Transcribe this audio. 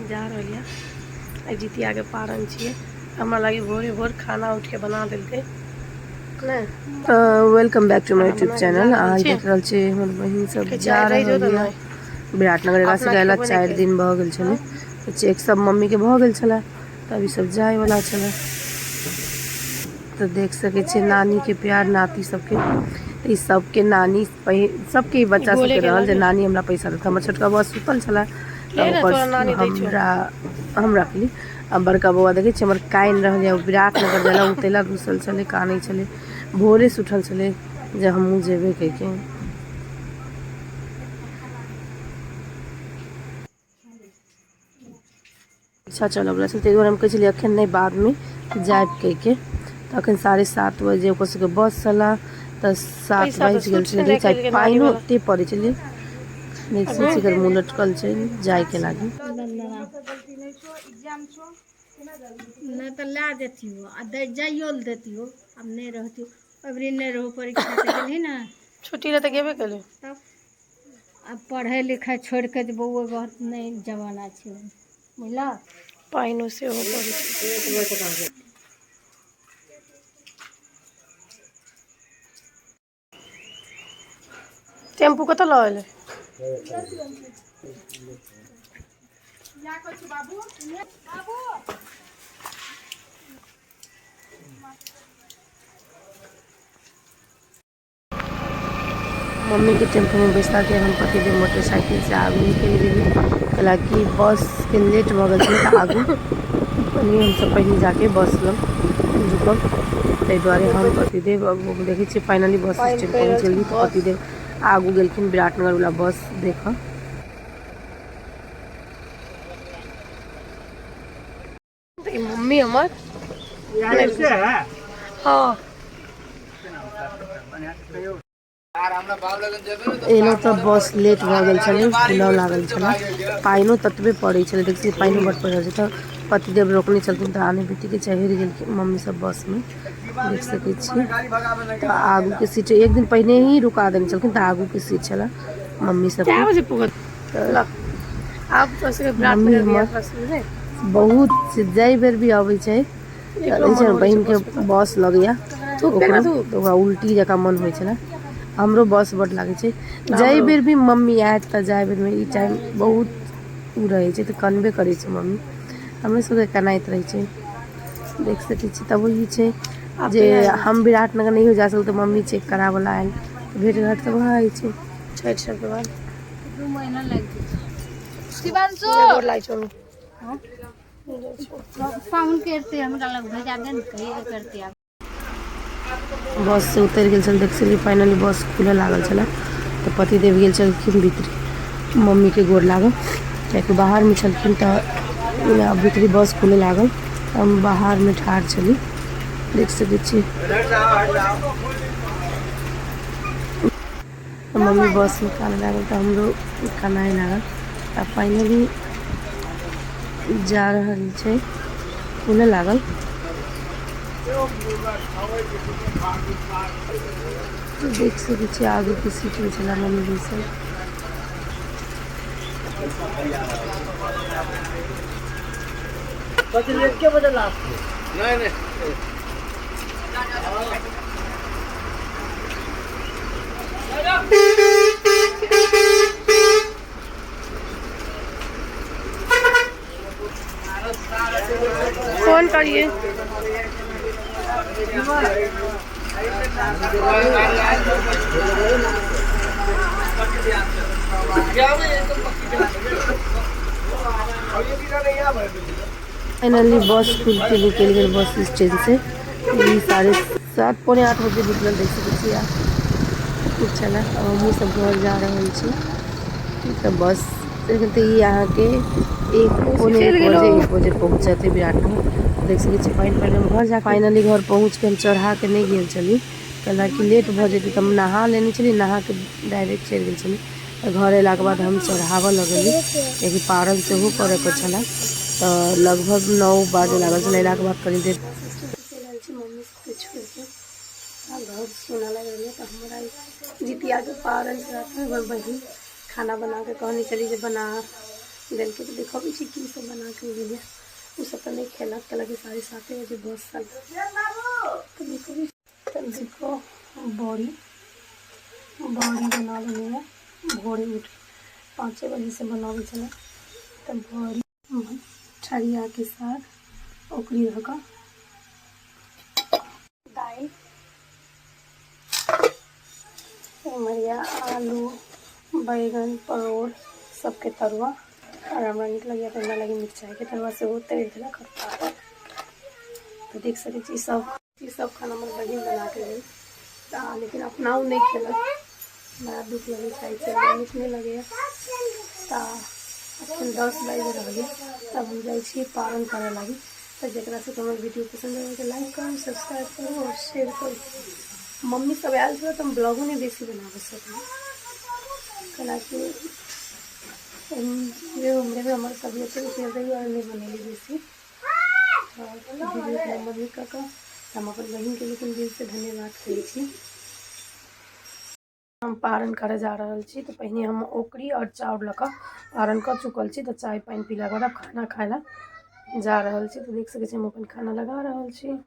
जा रहल यऽ। आइ जितियाके पारन छियै। हमरा लागे भोरे भोर खाना उठिके बना देलकै नहि। Welcome back to my खाना यूट्यूब बना के चैनल। जा रहल अहाँ छी। देख रहल छी हमर बहिन सब के जा चाय रहि जो रहल तऽ यऽ नहि विराटनगर। एकरा अपना सबके अयला खेबो नहि 4 केलकै। दिन भऽ गेल छलै, तऽ चेक सब मम्मीके भऽ गेल छलै, तऽ अभी सब जायवला छलै। तऽ देख सकै छियै नानीके प्यार नाती सबके। ई सबके नानी सबके ई बच्चा बोले सबके के रहल जे लागे। नानी हमरा पैसा देत। हमर छोटका बौआ सुतल छलै ले तऽ ने ओकर तोरा नानी दै छौ। हमरा हम रखली। आ बड़का बौआ देखै छियै हमर कानि रहल यऽ, विराटनगर जाय ला। ओ तेला रुसल छलै, कानै छलै, भोरेसँ उठल छलै जे हमहूँ जेबै कहिके। परीक्षा चलऽवला छलै, ताहि दुआरे हम कहै छलियै एखन नहि, बादमे जायब कहिके। तऽ एखन 7:30 बजे ओकर सबके बस छलै, तऽ 7 पैसा तऽ बाजि गेल छूट छलै। छै चाहे राखि पानिओ वाला। ओते पड़ै छलै। देख सकै छियै एकर मुँह लटकल छै जायके लागी। नहि तऽ लए जैतियौ आ दै जाइयो लए दैतियौ। आब नहि रहतियौ, अबरी नहि रहो, परीक्षा तऽ गेलही ने। छुट्टी रहै तऽ गेबे केलै। तब आब पढ़ै लिखै छोड़ि कऽ जे बौआ बहुत नहि जमाना छै, बुझलह। पानिओ सेहो पड़ै छै। टेम्पू कतऽ लऽ एलै? मम्मीके टेम्पूमे बैसा के हम पतिदेव मोटरसाइकिलसँ आगू निकलि गेली, कैलाकि बसके लेट भऽ गेल छलै, तऽ आगू पहिने हमसब पहिने जाके बस लग रुकब, ताहि दुआरे हम पतिदेव। अब देखै छियै फाइनली बस पानि स्टैंड पड़ि रहल पहुँच छै गेली, तऽ बस। पतिदेव आगू गेलखिन विराटनगर वाला बस देखऽ। तऽ ई मम्मी हमर। हँ। एलहुँ तऽ बस लेट भऽ गेल छलै, खुलऽ लागल छलै, पानिओ ततबे पड़ै छलै। देखै छियै पानिओ बड पड़ि रहल छै, तऽ पतिदेव रोकने छलखिन, तऽ आने बेटीके चढ़ि गेलखिन मम्मी सब बसमे। देख सकै छियै, तऽ आगूके सीट एक दिन पहिने ही रुका देने छलखिन, तऽ आगूके सीट छलै मम्मी कए सबके। बजे पुगत? तऽ ल आब तो सबके मम्मी विराटनगर के हमर यात्रा शुरू है। बहुत जाहि बेर भी अबै छै तऽ एकरो रहै मन छै ने हो रहै छै बहिनके बस पे तऽ बस लगैया धूप केना ओकरो धूप। तऽ ओकरा उल्टी जकाँ मन होइ छलै। हमरो बस बड लागै छै। जाहि हमरो बेर भी मम्मी आयत तऽ जाहि बेरमे ई टाइम बहुत ओ रहै छै, तऽ कनबे करै छै मम्मी। हमरो सबके कनाइत रहै छै। देख सकै छी, तब ई छै आब जे कहिया एबै? हम विराटनगर नहियो जा सकल तऽ मम्मी चेक कराबऽ ला आयल, तऽ भेट घाट तऽ भऽ जाइ छै। छठि सबके बाद। 2 महीना लागि जेतै शिवांशु। गोर लागै छौ मम्मी। जाइ छियौ। पाहुन करते हमरा लग भेजा दे ने, कहियो करते आब। बस से उतरि गेल छल। देख छलियै फाइनली बस खुलऽ लागल छलै, तऽ पतिदेव गेल छलखिन भीतरी मम्मीके गोर लागऽ, कियाकि बाहरमे छलखिन, तऽ भीतरी बस खुलऽ लागल, हम बाहरमे ठाढ़ छली। देख सकै छी, तऽ मम्मी बसमे कानऽ लागल, तऽ हमरो कनाइ लागल। आ फाइनली जा रहल छै, खुलऽ लागल। देख सकै छी आगूके सीटमे छलै मम्मी बैसल। फोन करिए। फाइनली बस खुल के निकलि गेल बस स्टैंड से। ई 7:30 7:45 बजे निकलल। देख सकै छियै छलै। आब हमहूँ सब घर जा रहल छी। तऽ बस तऽ ई अहाँके एक पौने चलि एक गेलहुँ। बजे 1 बजे पहुँचतै विराटनगर। देख सकै छियै, फाइनली हम घर जा फाइनली घर पहुँच के हम चढ़ा के नहि गेल छली, कैलाकि लेट भऽ जेतै, तऽ हम नहा लेने छली, नहा के डायरेक्ट चलि गेल छली। तऽ घर अयलाके बाद हम चढ़ाबऽ लगली, कियाकि पारन सेहो करैके छलै, तऽ लगभग 9 बाजऽ लागल छलै अयलाके बाद कनी देर। बस स्टैंड से चलि आयल छी मम्मी सबके छोड़िके। आ घर छी। सोना लागि रहल यऽ। तऽ हमरा जितियाके पारन छलै, हमर बहिन खाना बना कऽ कहने छली जे बना देलकै। तऽ देखबै छी की सब बना कऽ गेलियै। ओसब तऽ नहि खेलक, कहलक 7:30 बजे बस छल। तऽ देखबै, तऽ देखो बड़ी बड़ी बना लेने भोरे उठ 5 बजे से बनाबै छलै। तऽ बड़ी ठरियाके साग ओकरी धऽ कऽ दालि, उमरिया आलू बैगन परोड़ सबके तरुआ। और हमरा नीक लगैए तऽ हमरा लागे मिरचाइके तरुआ सेहो तरि देलक और पापड़। तऽ देख सकै छी सब खाना हमर बहिन बना के गेल, तऽ लेकिन अपना ओ नहि खेलक। बड़ा दुख लगै छै, हमरा नीक नहि लगैए। तऽ अखन 10 बाजि रहल यऽ, तब हम जाइ छी पारण करऽ लागी। तऽ जकरा सबके हमर वीडियो पसन्द आबै तऽ लाइक करू, सब्सक्राइब करू और शेयर करू। मम्मी सब आयल छलै तऽ हम ब्लॉगो नहि बेसी बनाबऽ सकलियै, कैलाकि उम्हरे हमर तबियत नहि दुआरे नहि बनेली बेसी। तऽ मम्मी कऽ कऽ हम अपन बहिनके लेकिन दिलसँ धन्यवाद कहै छी। हम पारण करऽ जा रहल छी। तऽ पहिने हम ओकरी और चाउर लऽ कऽ पारण कऽ चुकल छी। तऽ चाय पानि पीलाके बाद आब खाना खाय लए जा रहल छी। तऽ देख सकै छी हम अपन खाना लगा रहल छी।